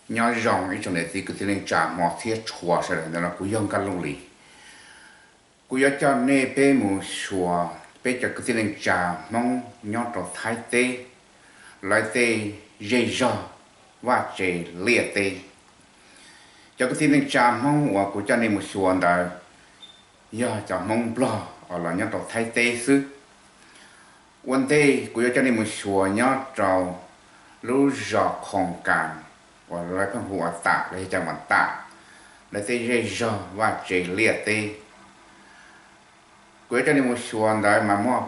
Nyob zoo ib tsoom niam txiv kwv tij neej tsa hmov thiab tshua sawv daws, ntawm no kuv yog Nkaj Looj Lis. Kuv yuav coj nej peb mus xyuas peb cov kwv tij neej tsa Hmoob nyob rau Thaib teb, lawv tej zej zog vaj tse liaj teb. Cov kwv tij neej tsa Hmoob uas kuv coj nej mus xyuas ntawd yog cov Hmoob Nplog uas los nyob rau Thaib teb xwb. Ua ntej kuv yuav coj nej mus xyuas nyob rau lub zos Khoom Kas uas lawv pheej hu ua Tam los yog Cam Vam Tam, lawv tej zej zog vaj tse liaj teb. Kuv yuav coj nej mus xyuas ntawd mas muaj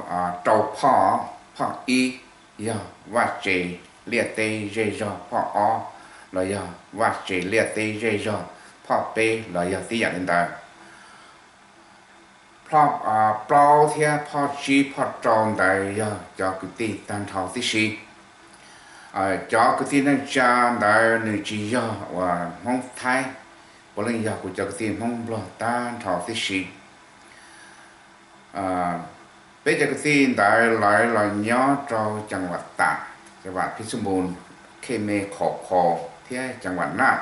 rau phoj, phoj ib yog vaj tse liaj teb zej zog, phoj ob los yog vaj tse liaj teb zej zog, phoj peb los yog tib yam li ntawd. Phoj plaub thiab phoj tsib phoj rau ntawd yog cov kwv tij tag nrho tib si. Cov kwv tij neej tsa ntawd nws tsis yog uas Hmoob Thaib, puav leej yog kuv cov kwv tij Hmoob Nplog tag nrho tib si. Peb cov kwv tij ntawd lawv los nyob rau Cam Vam Tam, Cam Vam Phij Xub Npus, Khej Me, Khov Kho thiab Cam Vam Naj.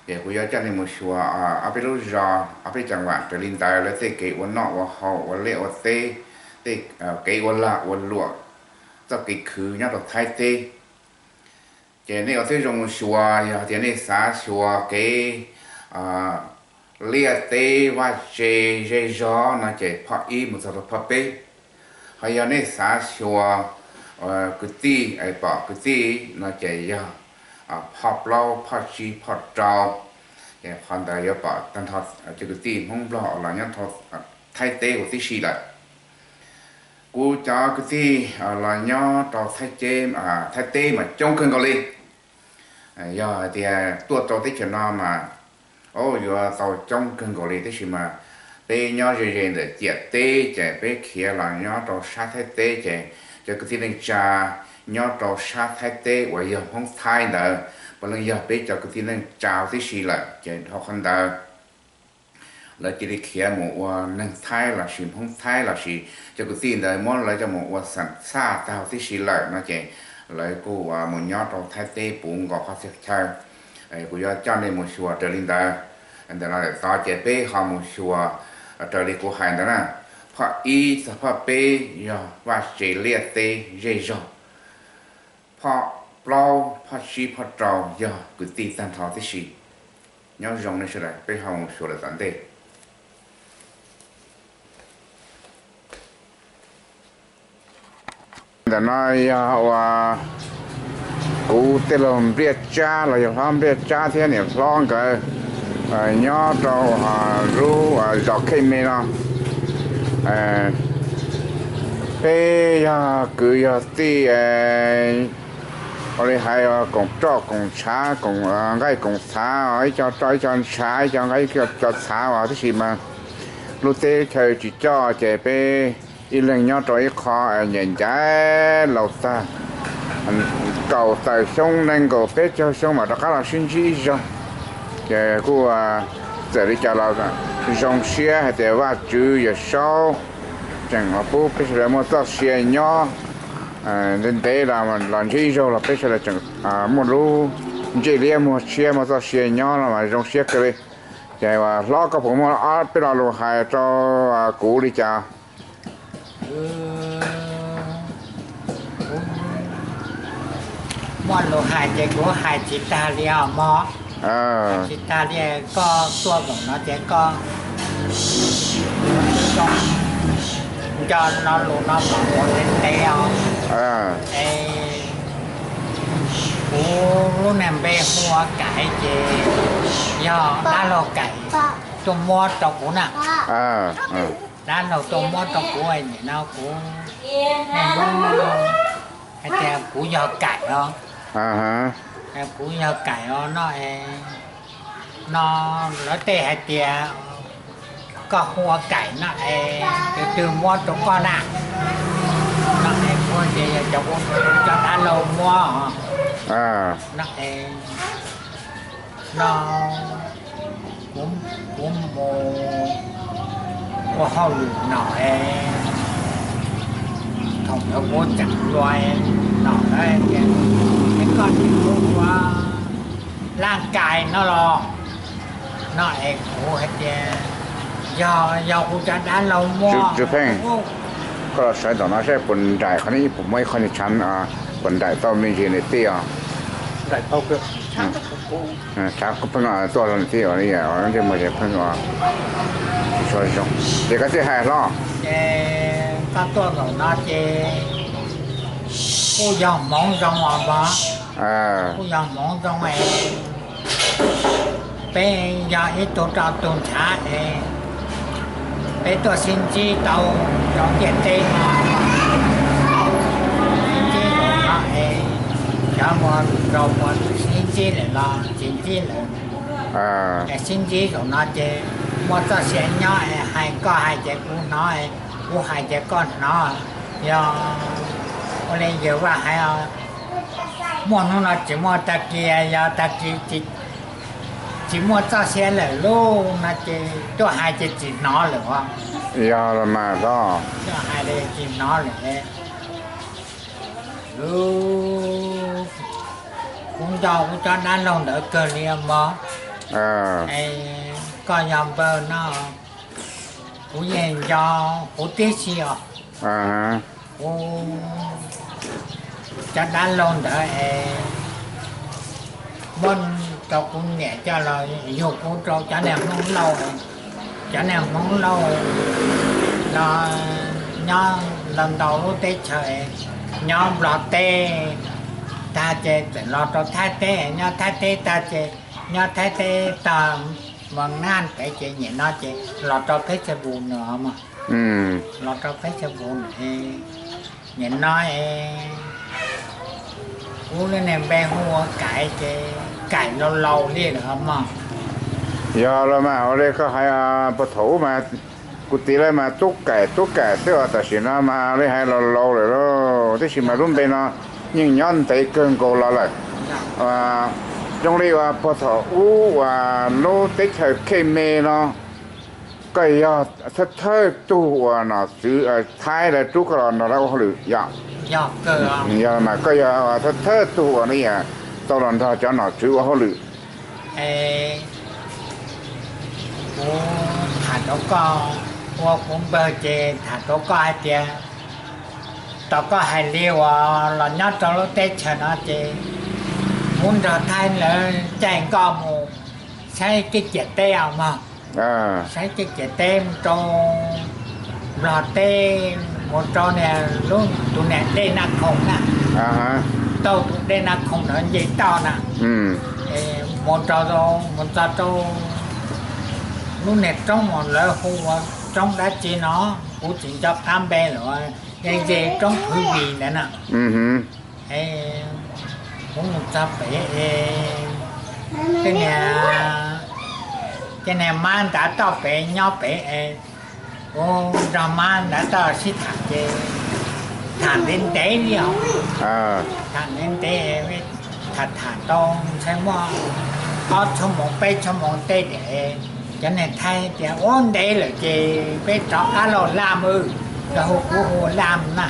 Ces kuv yuav coj nej mus xyuas ob peb lub zos, ob peb Cam Vam raws li ntawd lawv tej kev ua noj ua haus, ua liaj ua teb, tej kev ua lag ua luam, txoj kev khwv nyob rau Thaib teb. Ces nej ua tib zoo mus xyuas, yog tias nej xav xyuas kev liaj teb vaj tse zej zog no ces phoj ib mus txog rau phoj peb. Ho yog nej xav xyuas kwv tij, pom kwv tij no ces yog phoj plaub, phoj tsib, phoj rau. Ces qhov ntawd yuav pom tag nrho cov kwv tij Hmoob Nplog uas los nyob rau Thaib teb huv tib si lawm. Kuv cov kwv tij los nyob rau Thaib teb mas coob kawg nkaus li. Yog hais tias tuaj rau teb chaws no mas yuav tau coob kawg nkaus li, tab sis mas peb nyob ze ze ntawm ciam teb ces peb khiav los nyob rau sab Thaib teb ces cov kwv tij neej tsa nyob rau sab Thaib teb uas yog Hmoob Thaib ntawd puav leej yog peb cov kwv tij neej tsa huv tib si lawm. Ces dhau qhov ntawd lawv cia li khiav mus ua neeg Thaib lossis Hmoob Thaib lossis cov kwv tij ntawd muab lawv coj mus ua xam xaj tag huv tib si lawm no ces lawv kuj mus nyob rau Thaib teb puv nkaus qhov txhia chaw. Kuv yuav coj nej mus xyuas raws li ntawd. Ntawm no lawm tod ces peb ho mus xyuas raws li kuv hais ntawd na. Phoj ib txog phoj peb yog vaj tse liaj teb zej zog. Phoj plaub, phoj tsib, phoj rau yog kwv tij tag nrho tib si. Nyob zoo nej sawv daws, peb ho mus xyuas lawm tom ntej. Ntawm no yog uas kuv tej laug Npliaj Tsab los yog hlob Npliaj Tsab thiab niam hlob nkawd nyob rau lub zos Khej Me no. Peb yog kwv yog tij, ua li hais koom roj koom tshav, koom nqaij koom txhav, ib co roj ib co tshav, ib co nqaij ib co txhav as, tab sis mas lub teb chaws tsis coj ces peb ib leeg nyob rau ib qho ncaim ncaim laus tag kaum tawm xyoo, nees nkaum peb caug xyoo mam rov qab los sib ntsib ib zaug. Ces kuj txawm li cas los zoo siab hais tias Vajtswv Yawm Saub tseem pub peb sawv daws muaj txoj sia nyob ntev ntev los ntsib ib zaug los peb sawv daws tseem muaj lub ntsej liab muag tshiab muaj txoj sia nyob no mas zoo siab kawg li. Ces hlob koj puas muaj ob peb lo lus hais rau kuv li cas? Muaj lus hais ces kuv hais tsis tag li os mog. Tsis tag li, koj tuaj zaum no ces koj nco lo lus no kom ua ntev ntev os. Es kuv lub niag npe hu ua Kaim ces yog dab laug Kaim tuaj muab rau kuv na. Dab laug tuaj muab rau kuv, nim no kuv hais tias kuv yog Kaim os. Kuv yog Kaim os no es, no lawv tej hais tias koj hu ua Kaim no es tus twg muab rau koj na? No es kuv tias yog cov, cov dab laug muab os. No es, no kuv mus ua hauj lwm no es, thaum ntawd kuv tseem hluas no, es koj tsis hu ua laj kais no los, no es kuv hais tias yog, yog kuv cov dab laug muaj. Tswv Pheej, koj los sawv ntawm no saib puas nraim qhov no, puas muaj ib qho nyuag tshav, puas nraim tau me ntsis niam tij os. Tshav pheej tuaj rau niam tij os, ntsej muag pheej tsis tshua zoo. Ces koj thiaj hais hlo. Ces koj tuaj zaum no ces kuj yog hmoov zoo os mog. Kuj yog hmoov zoo es peb yog ib tug rau tus ntshav es peb tuaj sib ntsib tau rau ntiaj teb no, sib ntsib zaum no es cov muaj zaus puas sib ntsib lawm los tsis ntsib lawm. Es sib ntsib zaum no ces muaj txoj sia nyob es hais, koj hais ces kuv hnov, kuv hais ces koj hnov. Yog ua li yawg Vaj hais, muaj hnub no tsis muaj tag kis, yog tag kis tsis muaj txoj sia lawm lauj no ces tuaj hais ces tsis hnov lawm os. Yog los mas hlob. Tuaj hais li tsis hnov lawm. Kuv nco kuv cov dab laug ntawd kawg li mog. Koj yog npawg no, kuv yeej nco huv tib si os. Kuv cov dab laug ntawd es muab rau kuv niam coj los yug kuv rau cov niag Hmoob Lauj, cov niag Hmoob Lauj los nyob los ntau lub teb chaws, nyob Nplog teb tag ces txawm los rau Thaib teb, nyob Thaib teb tag ces nyob Thaib teb tag Moos Naj pem ces nim no ces los rau Pheeb Xab Pus no mog. Los rau Pheeb Xab Pus no, nim no es kuv lub niag npe hu ua Kaim ces Kaim laus laus li lawm mog. Yog los mas ua li koj hais, puag thaum ub mas kuv tis lawv mas Tub Kaim Tub Kaim xwb os, tam sim no mas lawv hais laus laus lawm lauj. Tab sis mas lub npe no yeej nyob ntev kawg nkaus los lawm. Zoo li uas puag thaum ub uas lub teb chaws Khej Me no, koj yog thawj thawj tug uas nom tswv Thaib lawv rub koj los nrog lawv ua hauj lwm yom? Yog mas koj yog thawj thawj tug uas tau los nrog cov nom tswv ua hauj lwm. Kuv tham rau koj, ua kuv npawg ces tham rau koj hais tias, tom koj hais li uas los nyob rau lub teb chaws no ces kuv nrog Thaib lawv caij nkoj mus saib kev ciam teb os mog. Saib kev ciam teb mus rau Nplog teb, mus rau niag lub tus niag dej Naj Khoom na, taug tus dej Naj Khoom ntawd nce toj na, mus rau, mus txog rau lub niag roob uas lawv hu ua roob dab tsi no, kuv tsis nco qab npe lawm, yeej nce roob Phwv Vim ntawd na. Kuv mus txog pem es tej niag, tej niag mab ntav toj pem nyob pem es kuv nrog mab ntav toj sib tham ces tham ntev ntev li os. Tham ntev ntev, tham tham tau ntshe muaj ob xuab moos peb xuab moos tej tiam, cov niag Thaib tias ua ntev lawm ces peb rov qab los Laj Mw, lawv hu kuv hu ua Laj Mw na.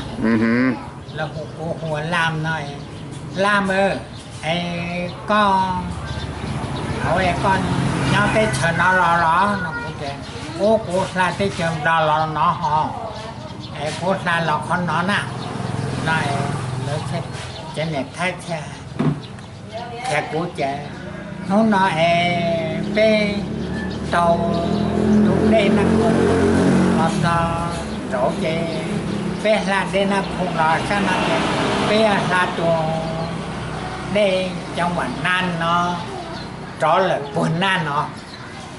Lawv hu kuv hu ua Laj Mw no, Laj Mw, es koj, koj nyob teb chaws no los los no? Kuv tias, ub, kuv hla teb chaws Nplog los no ho, es kuv hla los qhov no na. No, lawv, cov niag Thaib thiaj, thiaj kuv tias, hnub no es peb taug tus dej Naj Khoom los txog rauv ces peb hla dej Naj Khoom los sab no ces peb hla tus dej cov Vam Naj no rov lawm puag Naj no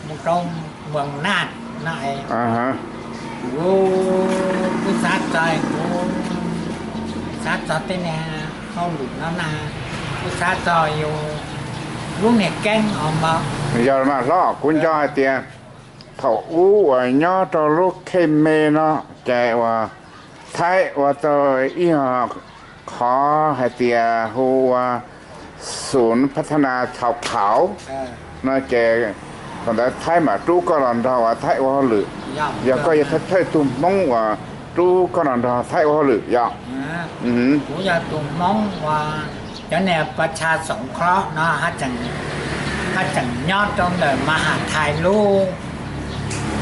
mus rau Moos Naj no. Kuv, kuv xav txog, kuv xav txog tej niag hauj lwm no na, kuv xav txog yus lub niag keeb os mog. Yog mas hlob, kuv nco hais tias thaum ub uas nyob rau lub Khej Me no ces uas Thaib ua tau ib qhov hais tias hu ua xum phav thab nas thaum qhaum no ces thaum ntawd Thaib mam rub koj los nrog uas Thaib ua hauj lwm. Yog koj yog thawj thawj tug Hmoob uas rub koj los nrog Thaib ua hauj lwm yom? Kuv yog tus Hmoob uas cov niag pa tsha xoom khlob no haj tseem Haj tseem nyob rau ntawm Mas Has Thais lub,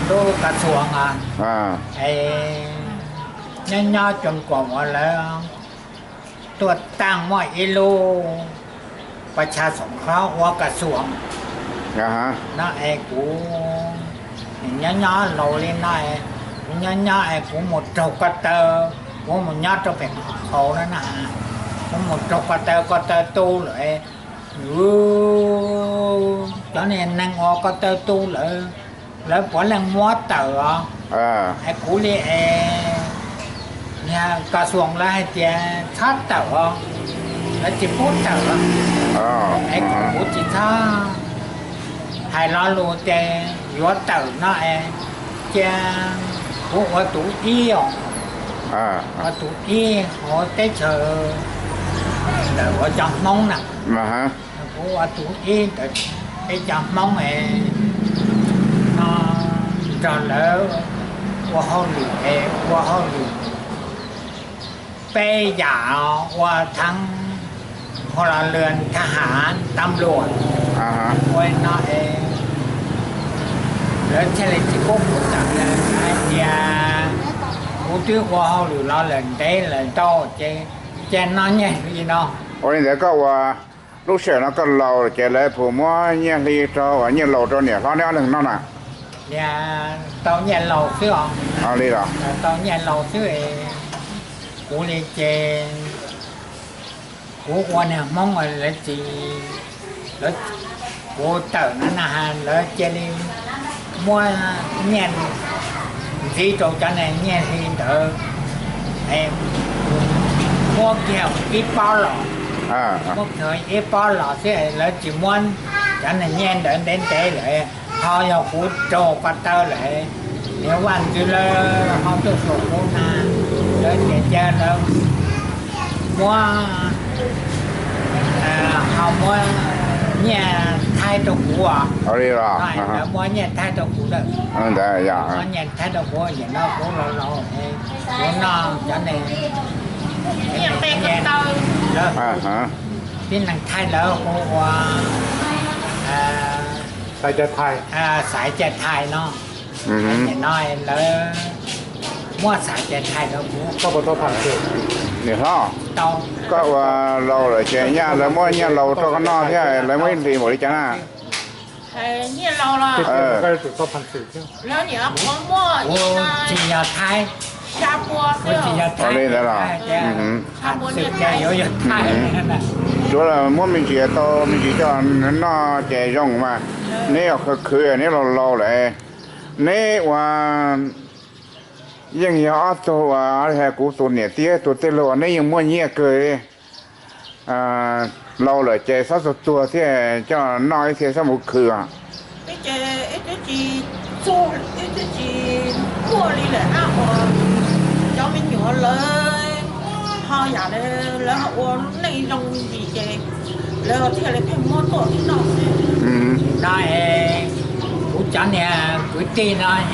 lub kas xuas os, es nyob nyob cua kuas uas lawv tuaj taaj muaj ib lub pas tsha xoom hlob ua kas xuas no es kuv nyob nyob laus li no, kuv nyob nyob es kuv mus raug ko taw, kuv mus nyob rau pem qhov qhaus na, kuv mus raug ko taw, ko taw tu lawm, cov niag neeg uas ko taw tu lawm, lawv puav leej muab tawm os. Es kuv li es, niag kas xuas lawv hais tias txhob tawm os, lawv tsis pub tawm os. Es kuv tsis txhob hais lo lus tias yuav tawm no es, cia kuv ua tus ib os, ua tus ib hauv teb chaws ntawm uas cov Hmoob na, kuv ua tus ib ntawm peb cov Hmoob es no nrog lawv ua hauj lwm es ua hauj lwm peb yam ua thav, hu lo lwm thaj ham tam luam ua no es lawv thiaj li tsis pub kuv tawm, hais tias kuv twb ua hauj lwm los lawm ntev lawm ntau ces, ces no nyiaj hli no. Ua li ntawd koj ua, lub sij hawm no koj laus ces lawv puas muab nyiaj hli rau, uas nyiaj laus rau niam hlob neb ob leeg noj na? Tau nyiaj laus xwb os. Li los? Tau nyiaj laus xwb. Kuv li ces kuv ua niag Hmoob lawv tsis, kuv tawm no na lawv cia li muab nyiaj ntxiv rau cov niag nyiaj hli ntawd, muab kiag ib pob los, muab kiag ib pob los xwb lawv tsis muab cov niag nyiaj ntawd ntev ntev lawm. Ho yog kuv raug ko taw lawm, niag vaj ntxwv lawv ho tuaj xyuas kuv na, lawv tias cia lawv muab, ho muab nyiaj thaij rau kuv os. Lawv muab nyiaj thaij rau kuv lawm, muab nyiaj thaij rau kuv, nim no kuv laus laus, kuv noj cov niag nyiaj, tib neeg thaij lawv hu ua xaiv cai thais no. Nim no lawv muab xaiv cai thais rau kuv. Niam hlob, koj ua laus lawm ces nyaj lawv muab nyiaj laus rau koj noj thiab lawv muab ib hlis npaum li cas na? Kuv tsis yog Thaib, kuv tsis yog Thaib, li ntawd los? Yuav yog Thaib, tsuav muab me ntsis tau me ntsis coj noj ces zoo mas. Neb yog khwv khwv neb laus laus lawm, neb ua yeej yog ob tug uas kuv tus niam tij tus tij laug uas neb yeej muaj nyiaj kawg li. Laus lawm ces txhob txuag txuag thiab, coj noj ib thiab txhob mus khwv os. Ib tug tsis, ib tug tsis muaj li lawm na, uas cov me nyuam lawv ho yam li lawv ua neej zoo ntsis ces lawv thiaj li pheej muab tuaj noj xwb. No es kuv cov niag kwv tij no es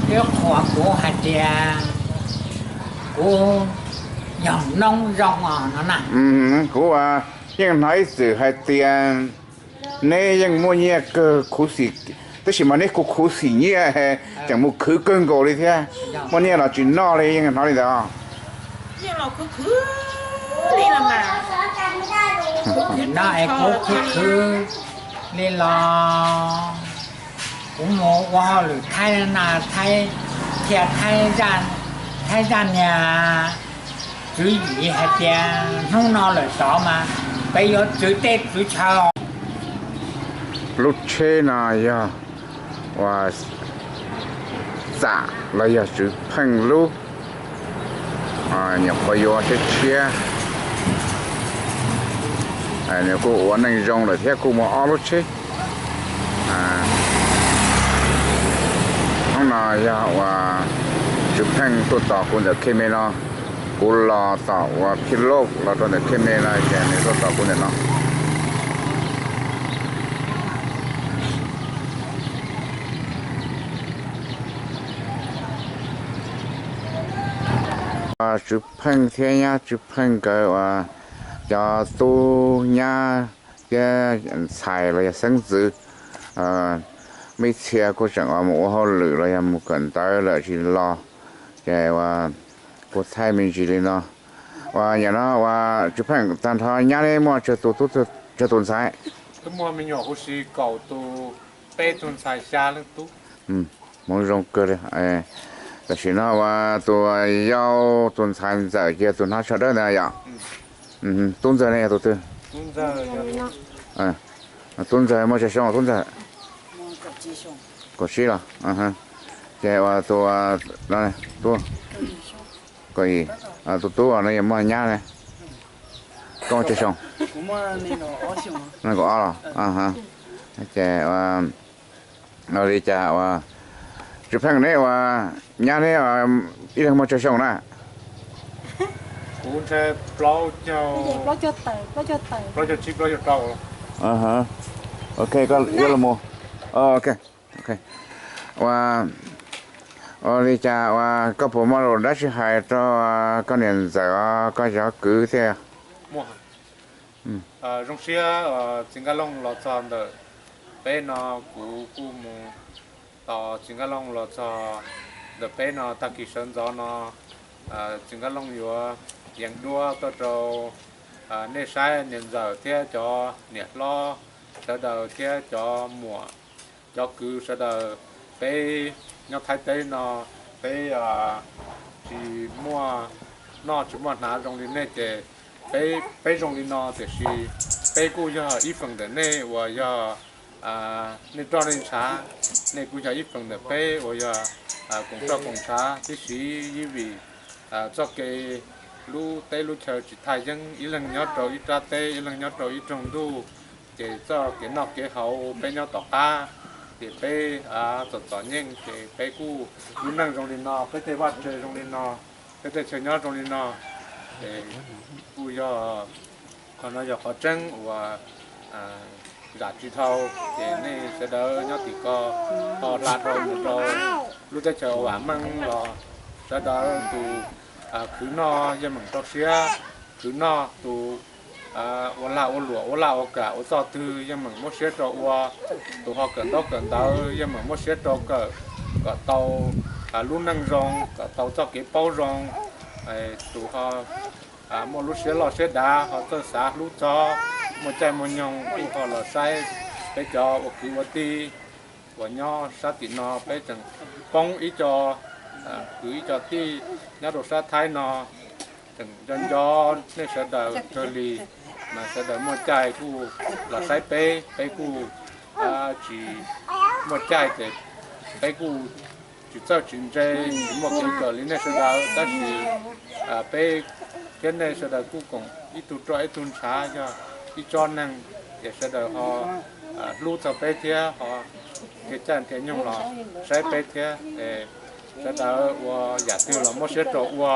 twb qhuas kuv hais tias kuv yog noob zoo os no na. Kuv yeej hnov ib txwm hais tias neb yeej muaj nyiaj kawg khuv xim, tab sis mas neb kuj khuv xim nyiaj, tseem mus khwv kawg nkaus li thiab. Muaj nyiaj los tsis noj li, yeej hnov li ntawd. No es kuv khwv khwv li los kuv mus ua hauj lwm Thaib na, Thaib, Thaib zaj niag tswv yim hais tias hnub no lawm tod mas peb yuav tswv teb tswv chaw. Lub tsheb no yog uas Xam los yog Tswv Pheej lub, nyuam qhuav yuav tsheb tshiab, nws kuj ua neej zoo lawm thiab kuj muaj ob lub tsheb. Hnub no yog uas Tswv Pheej tuaj tos kuv ntawm khe me no, kuv los tom uas Phij Lauj los rau ntawm khe me no ces nws tuaj tos kuv ntawm no. Tswv Pheej thiab nyab Tswv Pheej nkawd uas cov tub nyab thiab ntxhais los yog xeeb ntxwv, muaj ib txhia kuj tseem mus ua hauj lwm los yog mus kawm ntawv lawm tsis los, ces ua kuv thaij me ntsis li no. Ua yam no ua Tswv Pheej, tag nrho nyab neb muaj tsawg tus tub tsawg tus ntxhais? Twb muaj me nyuam huv si kaum tus, peb tug ntxhais xya leej tub. Hmoov zoo kawg li. Tam sim no ua tus yau tus ntxhais ntxawm ces tus hnav tsho dawb ntawd yom? Tub ntxawg ne yog tus twg? Tub ntxawg muaj tsawg xyoo tub ntxawg? Kaum tsib los? Ces ua tus, tus tub no yog muaj nyab ne? Koj muaj tsawg xyoo? Kaum ob los? Ces ua li cas ua Tswv Pheej neb ua nyab neb ib leeg muaj tsawg xyoo na? Kuv ntshe plaub caug, plaub caug tsib plaub caug rau. Ok, koj yuav los mus. Ok, ua, ua li cas ua koj puas muaj lus dab tsi hais rau koj niam ntxawm, koj cov kwv thiab? Zoo siab txiv Nkaj Looj los txog ntawm peb no, kuv kuj mus tos txiv Nkaj Looj los txog ntawm peb no. Tag kis sawv ntxov no txiv Nkaj Looj yuav yees duab tuaj rau nej saib niam ntxawm thiab cov niam hlob sawv daws thiab cov muam cov kwv sawv daws. Peb nyob Thaib teb no peb tsis muaj noj tsis muaj hnav zoo li nej ces peb zoo li no tiam sis peb kuj yog ib feem ntawm nej uas yog nej roj nej ntshav, nej kuj yog ib feem ntawm peb uas yog koom roj koom ntshav tib si. Yeej vim txoj kev lub teb lub chaw tsis thaj yeeb, ib leeg nyob rau ib rab teb, ib leeg nyob rau ib rooj ntuj, ces txoj kev noj kev haus peb nyob tom qab, ces peb txom txom nyem ces peb kuj lub neej zoo li no, peb tej vaj tse zoo li no, peb tej chaw nyob zoo li no, ces kuj yog qhov no yog qhov tseeb uas zam tsis dhau. Ces nej sawv daws nyob tim ko ho hla dhau mus rau lub teb chaws vam meej los sawv daws tus khwv noj yeej meem rau siab khwv noj, tus ua lag ua luam ua laj ua kam ua txoj twg yeej meem muab siab rau ua, tus ho kawm ntaub kawm ntawv yeej meem muab siab rau kawm kom tau lub neej zoo, kom tau txoj kev paub zoo, tus ho muaj lub siab loj siab dav ho txawj xav hlub txog, muaj caij muaj nyoog kuj ho los saib peb cov ua kwv ua tij uas nyob sab tim no. Peb tseem poob ib co kwv ib co tij nyob rau sab Thaib no, tseem nco nco nej sawv daws kawg li, mas sawv daws muaj caij kuj los saib peb, peb kuj tsis muaj caij ces peb kuj tsis txawj tsis ntse, tsis muaj kev kawm li nej sawv daws, tab sis peb thiab nej sawv daws kuj koom ib tug roj ib tug ntshav yog ib tsob neeg, ces sawv daws ho hlub txog peb thiab ho nrhiav caij nrhiav nyoog los saib peb thiab. Sawv daws ua yam twg los muab siab rau ua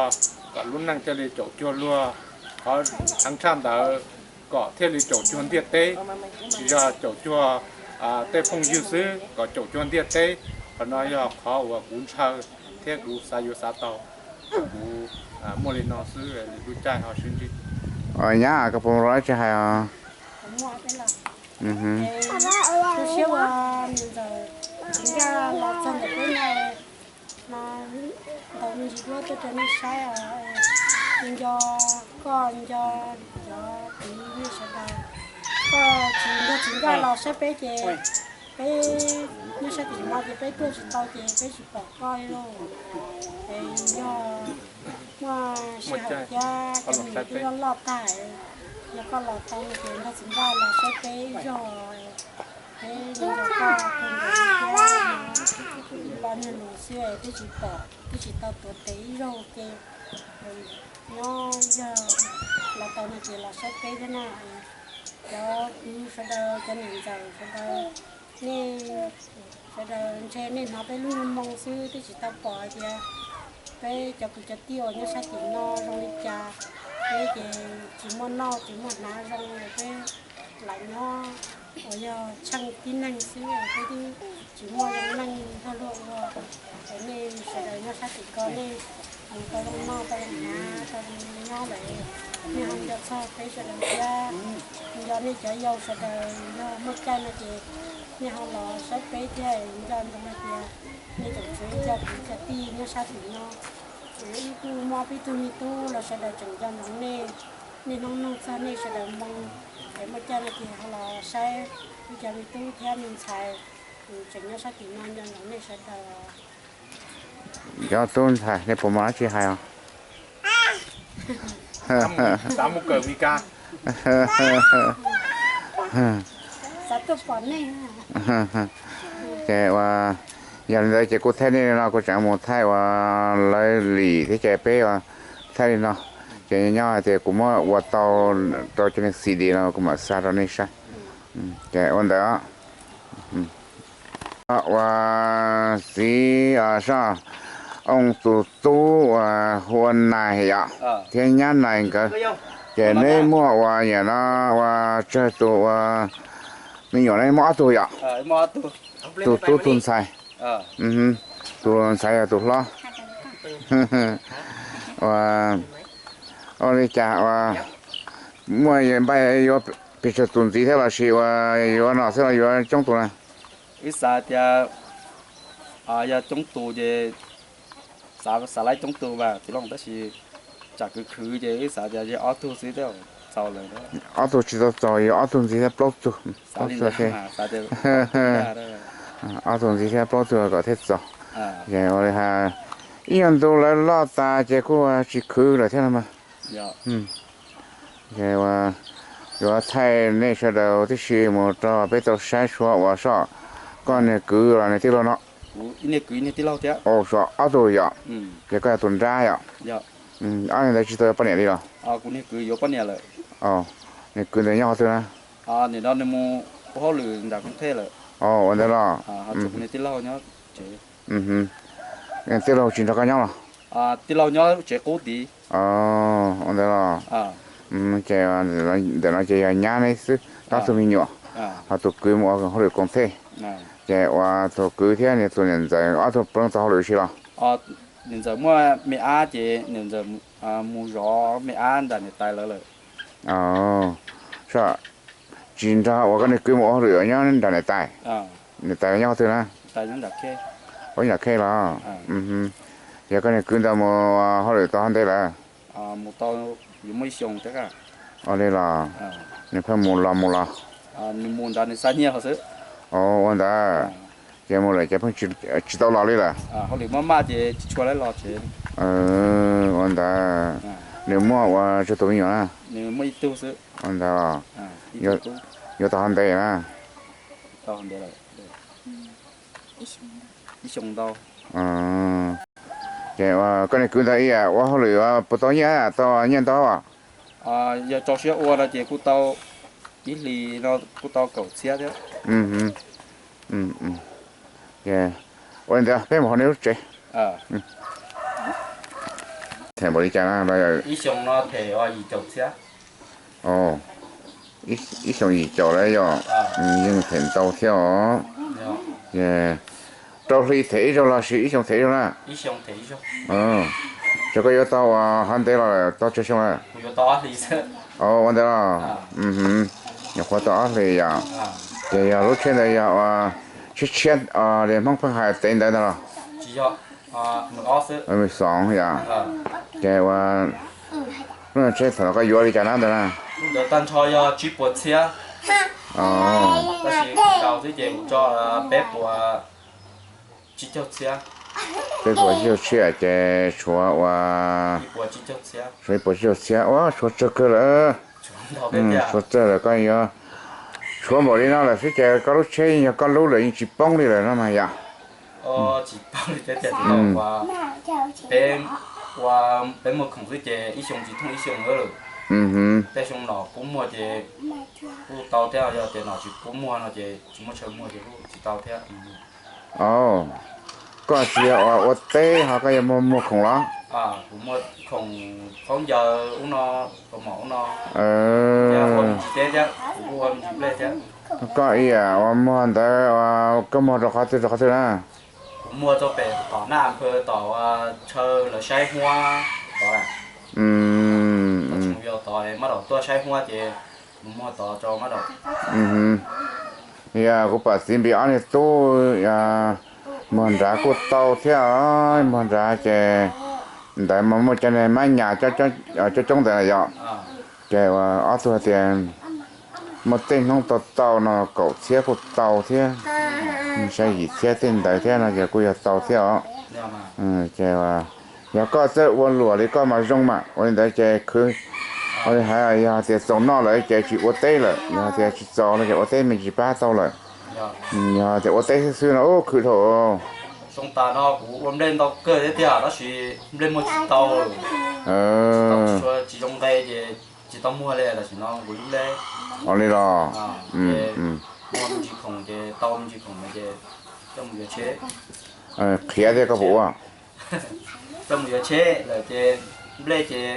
kom lub neej thiaj li caum cuag luag, qhov heev tshaj ntawd kom thiaj li caum cuag ntiaj teb, tsis yog caum cuag tej phooj ywg xwb, kom caum cuag ntiaj teb. Qhov no yog qhov uas kuv ntshaw thiab kuv xav yuav xav tau, kuv muaj li no xwb, lwm lub caij ho sib ntsib. Nyab, koj puas muaj dab tsi hais os? Zoo siab uas niam ntxawm Txiv Nkaj los txog ntawm peb no, no ntaus me ntsis duab tuaj rau nej saib os. Nco koj, nco cov kwv nej sawv daws, koj tsis nco Txiv Nkaj los saib peb ces peb nyob sab tim no ces peb tuaj tsis tau ces peb tsis pom koj li lauj. Es yog muaj sij hawm thiab cov me nyuam twb loj loj tag, yog koj los tau no ces nrog Txiv Nkaj los saib peb ib zaug, peb nco koj kawg nkaus thiab. Los niag lus xwb twb tsis pom, twb tsis tau tuav tes ib zaug ces nyob yog los tau no ces los saib peb thiab na. Cov kwv sawv daws, cov niam ntxawm sawv daws, nej sawv daws ntshe nej hnov peb lub moo xwb twb tsis tau pom hais tias peb cov kwv cov tij uas nyob sab tim no zoo li cas. Peb ces tsis muaj noj tsis muaj hnav zoo, peb lam nyob uas yog tsheej tib neeg xwb, peb twb tsis muaj zoo neej luag luag ua. Es nej sawv daws nyob sab tim ko nej mus tau zoo noj tau zoo hnav tau zoo nyob lawm. Nej ho nco txog peb sawv daws thiab, nco nej cov yau sawv daws, yog muaj caij no ces nej ho los saib peb thiab nco ntsoov hais tias nej tseem tshuav ib co kwv cov tij nyob sab tim no. Wb kuj muaj peb tug me tub los sawv daws tseem nco ntsoov nej, niaj hnub nug txog nej sawv daws moo, es muaj caij no ces ho los saib wb cov me tub thiab me ntxhais tseem nyob sab tim no nco ntsoov nej sawv daws. Cov tub ntxhais, nej puas muaj dab tsi hais os? Ces ua, yog li ntawd ces kuv thaij nej li no, kuv tseem mus thaij ua lawv lim thiab ces peb ua thaij li no. Ces nyob hais tias kuv muab ua tau rau cov niag C D no kuv mam xa rau nej saib. Ces ua ntawd. Ua txiv Soj Oo tus tub uas hu ua Nais yom, thiab nyab Nais nkawd, ces neb muaj ua yam no ua tsawg tus ua me nyuam ne? Muaj ob tug yom, tus tub tus ntxhais. Tus ntxhais yog tus hlob. Ua, ua li cas ua muaj npaj yuav pes tsawg tus ntxiv thiab los sis ua yuav no xwb los yuav coob tus na? Wb xav tias yog coob tus ces xav, xav laib coob tus mas txiv Looj, tab sis tsam kwv khwv ces wb xav tias yog ob tug xwb thiaj txaus lawm. Ob tug tsis tau txaus, yuav ob tug ntxiv thiab plaub tug. Ob tug ntxiv thiab plaub tug kom thiaj txaus. Ces ua li hais ib nyuag ntu lawv loj tas ces kuj tsis khwv lawm thiab no mas. Ces yuav thaij nej sawv daws tib si mus rau peb tau saib Suav uas Soj, koj niag kwv los niag tij laug no? Suav ob tug yom, ces koj yog tus nrab yom. Ob niag ntawd tsis tau yuav poj niam li los? Niag kwv ntawd nyob qhov twg na? Ua ntawd los? Tij laug tsis nrog koj nyob los? Ua ntawd los? Ces ntawm no ces yog nyab neb xwb ob tug me nyuam, ho tus kwv mus ua hauj lwm koom thej. Ces ua tus kwv thiab nws tus niam ntxawm ob tug puav leej tau hauj lwm ua si los? Niam ntxawm muaj me ab ces niam ntxawm mus zov me ab nram niam tais lawv lawm. Tsis nrog ua koj niag kwv mus ua hauj lwm nyob nram niam tais? Niam tais nyob qhov twg na? Ua nram khej los? Yog koj niag kwv ntawd mus hauj lwm tau hov ntev lawm? Ua li los, nws pheej mus los mus los? Ua ntawd, ces mus lawm ces pheej tsis tau los li lawm? Ua ntawd, nws muaj ua tsawg tus me nyuam na? Ua ntawd, yuav tau hov ntev na? Ces koj niag kwv ntawd ib yam ua hauj lwm puas tau nyiaj, tau nyiaj ntau? Yog tso siab ua no ces kuj tau, ib hlis no kuj tau kaum txhiab thiab. Ua li ntawd peb mus hauv nej lub tsev. Them npaum li cas na? Ib xyoo no them yim caum txhiab. Ib xyoo yim caum lawm yog, yeej them ntau thiab os. Rau hli them ib zaug los sis ib xyoo them ib zaug na? Ces koj yuav tau hov ntev los tau tsawg xyoo lawm? Ua ntawd los? Nyuam qhuav tau ob hlis yom. Ces yog lub tsheb ntawd yog ua tsheb tshiab li Hmoob pheej hais tev ntawd ntag los? Xoov yom. Ces ua lub tsheb thaum koj yuav li cas na ntawd na? Ntawd tag nrho yog tsib puas txhiab. Tab sis kuv tau xwb ces kuv tso peb puas tsib caug txhiab. Peb puas tsib caug txhiab ces tshuav ua, tshuav ib puas tsib caug txhiab, ua tshuav tsawg kawg lawm. Tshuav tsawg lawm, koj yuav tshuav npaum li no lawm xwb ces koj lub tsheb yog koj lub lawm yeej tsis poob li lawm no mas yom. Peb, peb muag khoom xwb ces ib xyoo tsis thooj ib xyoo lawm. Tej xyoo nom kub muag ces kuj tau thiab, yog tias nom tsis kub muag no ces tsis muaj chaw muag ces kuj tsis tau thiab. Koj tsis yog ua, ua teb ho koj yuav muag, muag khoom los? Kuv muag khoom khaub ncaws ub no, kaus mom ub no. Koj ib yam uas muag ntawd koj muag rau qhov twg rau qhov twg na? Kuv muag rau pem tom Naj Nphw tom chaw lawv saib huab tod. Mab Daum tuaj saib huab ces mus muag tod rau Mab Daum. Yog kuv pom txiv npis ob niag tub, muag nrad kuj tau thiab, muag nrad ces ntawd mas muaj cov niag mab nyas coob coob ntawd yom. Ces uas ob tug hais tias muaj tej hnub tau tau no kaum txhiab kuj tau thiab, xya yim txhiab tej ntawd thiab no ces kuj yog tau thiab os. Ces yog koj txawj ua luam li koj mas zoo mas ua li ntawd ces khwv, ua li hais yog tias txaus noj lawm ces tsis ua teb lawm, yog tias tsis txaus no ces ua teb me ntsis pab tau lawm. Yog tias ua teb xwb xwb no ub khwv dhau. Zoo tas no kuv ua nplej ntau kawg thiab tiag tab sis nplej muag tsis tau, tsis zoo nqe ces tsis tau muag li tam sim no kuv lub nplej. Ua li los muag me ntsis khoom ces tau me ntsis khoom no ces coj mus yuav tsheb. Qhiav thiab koj puas ua? Coj mus yuav tsheb lawm ces nplej ces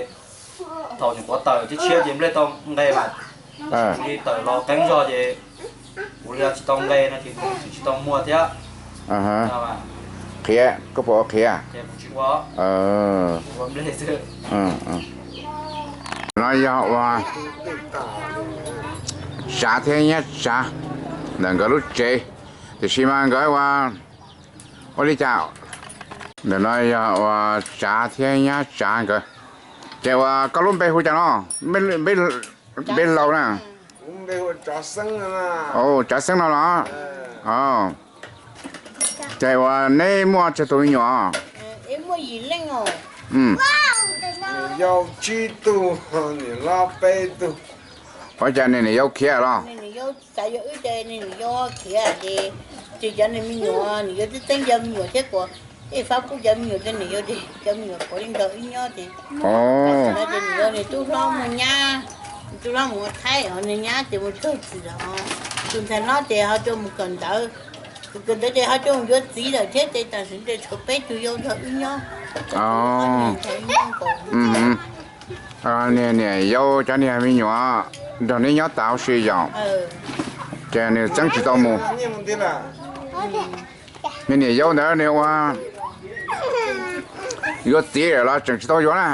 thaum nyuam qhuav tawm tshiab tshiab ces nplej tau nqe mas, kuv li tawm los qeeb zog ces kuv li tsis tau nqe no ces kuv tsis tau muag thiab. Qhiav, koj puas ua qhiav? Ces kuv tsis ua, ua nplej xwb. No yog ua Tsav thiab nyab Tsav ntawm nkawd lub tsev, tiam sis mas nkawd ua, ua li cas? Ntawm no yog ua Tsav thiab nyab Tsav nkawd. Ces uas koj lub npe hu cas no? Npe laus na. Tsav Xeeb no los? Ces uas neb muaj tsawg tus me nyuam? Yau tsib tug, niam hlob peb tug. Ua cas niam niam yau khiav los? Niam niam yau xav yog wb ces niam niam yau khiav ces, ces cov niag me nyuam niam yau txeeb txeeb cov me nyuam thiab kuas ej fab pub cov me nyuam rau niam yau ces cov me nyuam puav leej nrog wb nyob ces, ces niam yau niag tub hlob mus nyab, tub hlob mus ua thaib, ho niag nyab ces mus txog txim lawm, tus ntxhais hlob ces ho coj mus kawm ntawv, tus kawm ntawv ces ho coj mus yuav txiv lawm thiab ces tam sim no tshuav peb tug yau nrog wb nyob. Niam yau cov niag me nyuam nrog neb nyob tas huv si yom, ces nws txeeb tsis tau mus. Niag niam yau ntawd nws ua yuav txiv lawm los tseem tsis tau yuav na?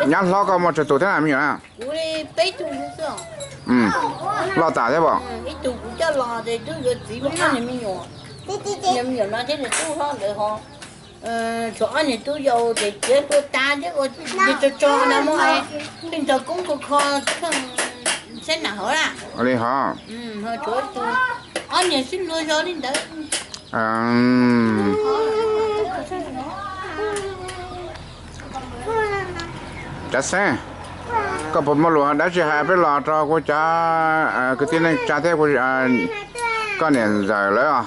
Nyab hlob koj muaj tsawg tus thiab me nyuam na? Loj tas thiab pom? Ib tug kuv coj los ces twb yuav txiv muaj ob niag me nyuam, niag me nyuam no thiab niag tub hlob ntawd ho tshuav ob niag tub yau ces txiav tua tas thiab ua tso tso no muab pheej nrog koob kho kho saib nam hov na. Li hov. Ho tshuav tus, ob niag sib luag zog li ntawd. Tsav Xeeb, koj puas muaj lus dab tsi hais peb los rau kuv cov kwv tij neej tsa thiab koj niam ntxawm lawv os?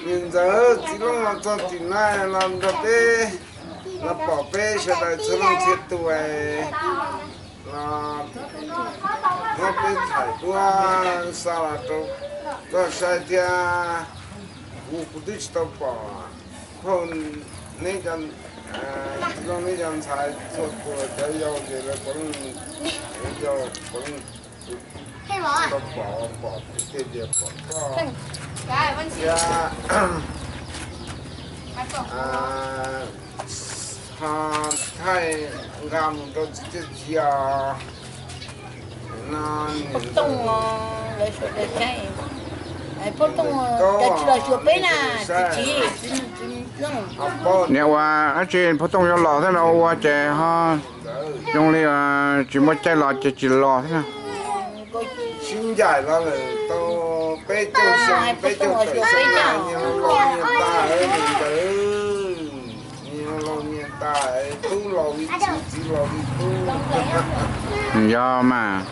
Niam ntxawm, txiv Looj los txog tim no los nrog peb, los pom peb sawv daws txhua leej txhia tus los muab peb thaij duab xa los rau koj saib thiab. Kuv, kuv twb tsis tau pom phauj neb, txiv Looj neb cov ntxhais txhua tus cov yau ces lawv puav leej yau, puav leej tsis tau pom, pom tiag tiag pom koj thiab ho thaij nqa mus rau txiv thiab txiv os. Niam ua dab tsi Phauj Tooj yuav los thiab no ua ces ho zoo li tsis muaj caij los ces tsis los thiab na. Sib ncaim los lawm tau peb caug xyoo, peb caug tawm xyoo, niag laus niag tas niam ntxawm, niag laus niag tas, tub laus li txiv, txiv laus li tub. Yog mas.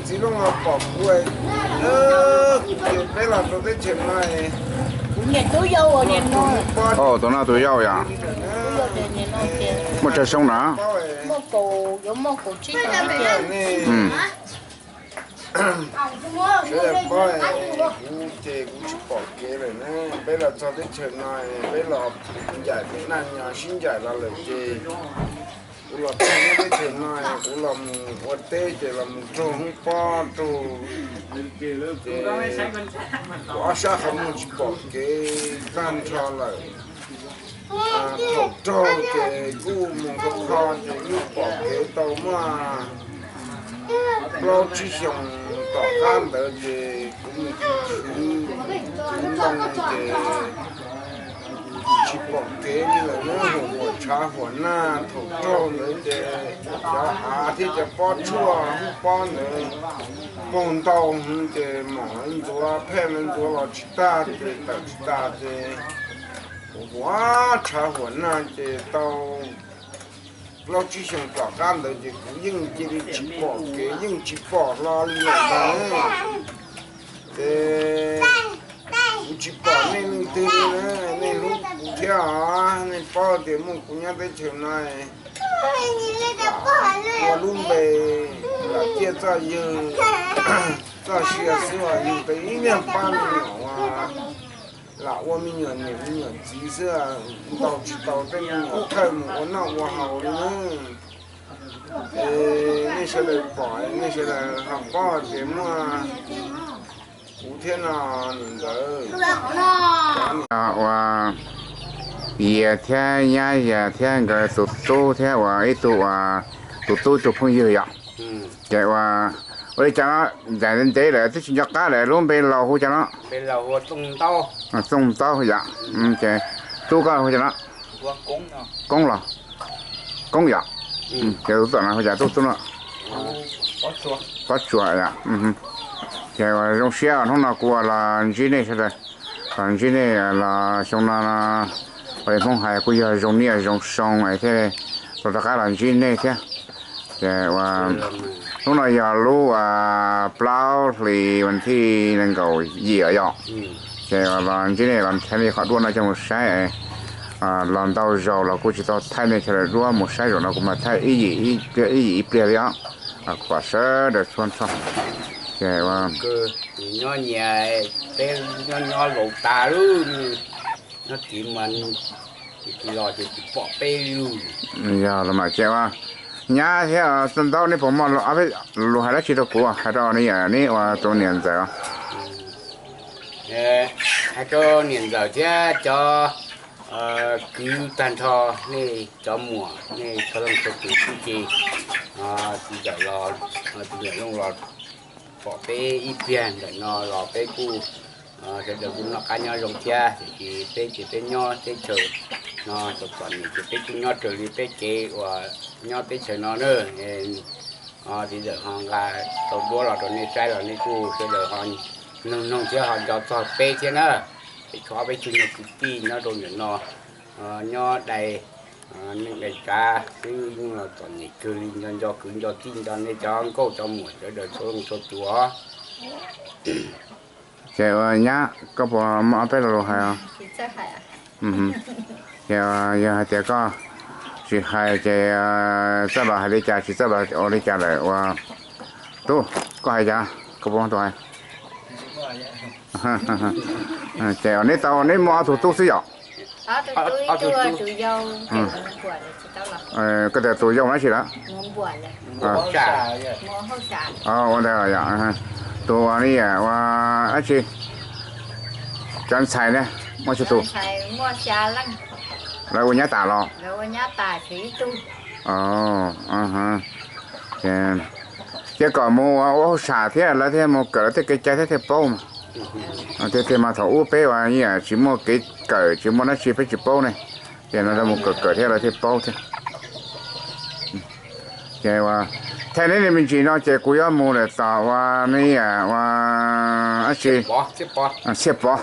Txiv Looj pom kuv, ces peb los rau teb chaws no. Tus no tus yau yom? Muaj tsawg xyoo na? Sawv daws paub, kuv ces kuv tsis pom kev lawm na. Peb los txog teb chaws no, peb los ncaim peb naj nyo sib ncaim los lawm ces Kuv los txog nyob teb chaws no, kuv los mus ua teb ces los mus raug hoob pob raug, ces kuv ob sab qhov muag tsis pom kev tag nrho lawm. Thaum raug ces kuj mus kho kho ces yeej pom kev tau muaj plaub tsib xyoos tom qab ntawd ces kuv mus khwv khwv ntoo ces tsis pom kev li lawm na, huam huam tshav huam nag. Thaum raug ntawd ces cov av thiab cov pob tshuaj hoob pob ntawd paug ntau heev ces mom ntxuav phej ntxuav los tsis tag ces tawm tsis tas ces huam huam tshav huam nag ces tau plaub tsib xyoos tom qab ntawd ces kuv yeej cia li tsis pom kev yeej tsis pom hlo li lawm ntag. Ces kuv tsis pom nej leej twg li na, nej hlub kuv thiab os, nej paub tias muaj kuv nyob teb chaws no, ua lub npe lam ciaj txoj ywg txoj sia xwb os, yug tau ib niag pab me nyuam uas lam ua me nyuam niam me nyuam txiv xwb, ntaus tsis tau tej me nyuam thawj mus ua noj ua haus li na. Es nej sawv daws pom, nej sawv daws ho paub tias muaj kuv thiab no niam ntxawm, ua Yias thiab nyab Yias thiab nkawd tus tub thiab ua ib tug, ua tus tub tus phooj ywg yom. Ces ua, ua li cas no, ntev ntev lawm twb tsis nco qab lawm, lub npe laus hu cas no? Txooj Ntaub yom. Ces tub koj hu cas no? Koob los? Koob yom. Ces tus tub no hu cas tub tub no? Pob Tsuas yom. Ces ua zoo siab hnub no kuv ua los ntsib nej sawv daws, los ntsib nej los xyoo no, ua li Hmoob hais kuj yog zoo niaj zoo xyoo es thiaj tau rov qab los ntsib nej thiab. Ces ua hnub no yog lub plaub hlis vas thij nees nkaum yim yom. Ces los ntsib nej los nrhiav li qhov duab no coj mus saib. Los ntau zaus los kuj tsis tau thaij nej sawv daws duab mus saib, zaum no kuv mam thaij ib yim ib pliag ib yim ib pliag li os. Kuv pom sawv daws txhua nrho. Ces ua nyob nyias, peb nyob nyob laus tas lub, nyob tid mas tsis los ces tsis pom peb lub. Yog los mas ces ua nyab thiab Txooj Ntaub, neb puas muaj lus hais dab tsi rau kuv, hais rau neb ua tus niam ntxawm? Hais rau niam ntxawm thiab cov kwv tag nrho, nej cov muam, nej txhua leej txhua tus txuj ci, txiv ntxawm los, txiv ntxawm Looj los pom peb ib pliag ntawm no los peb kuj sawv daws kuj noj qab nyob zoo thiab. Tiam sis peb ces peb nyob teb chaws no txom txom nyem ces peb kuj nyob raws li peb kev uas nyob teb chaws no na. Txiv ntxawm ho nqa tau duab los rau nej saib los nej kuj sawv daws ho noog noog thiab ho nco txog peb thiab na. Peb tshuav ob peb tug nyuag kwv tij nyob rau ntawm no, nyob dai neej dai tsav xwb, yeej los txom nyem kawg li, nco nco kwv nco tij nco nej cov nkauj cov muam sawv daws txhua leej txhua tus os. Ces ua nyab, koj puas muaj ob peb lo lus hais os? Ces yog hais tias koj tsis hais ces txawj los hais li cas, tsis txawj los ua li cas lawm ua. Tub, koj hais cas, koj puas muaj tus hais? Ces neb tau, neb muaj ob tug tub xwb yom? Koj tias tus yau dab tsi lawm? Ua ntawd, tus ua li ua dab tsi, cov ntxhais ne, muaj tsawg tus? Lawv ua nyab tas los? Ces kom mus ua hauj sam thiab lawv thiaj mus kawm lawv tej kev cai thiab thiaj paub mas. Tiag tiag mas thaum ub peb ua tsis muaj kev kawm tsis muaj dab tsi peb tsis paub ne. Ces no mus kawm kawm thiab lawv thiaj paub thiab. Ces ua, thaij neb li me ntsis no ces kuv yuav mus lawm tom ua ne, ua dab tsi, Txhiaj Pov.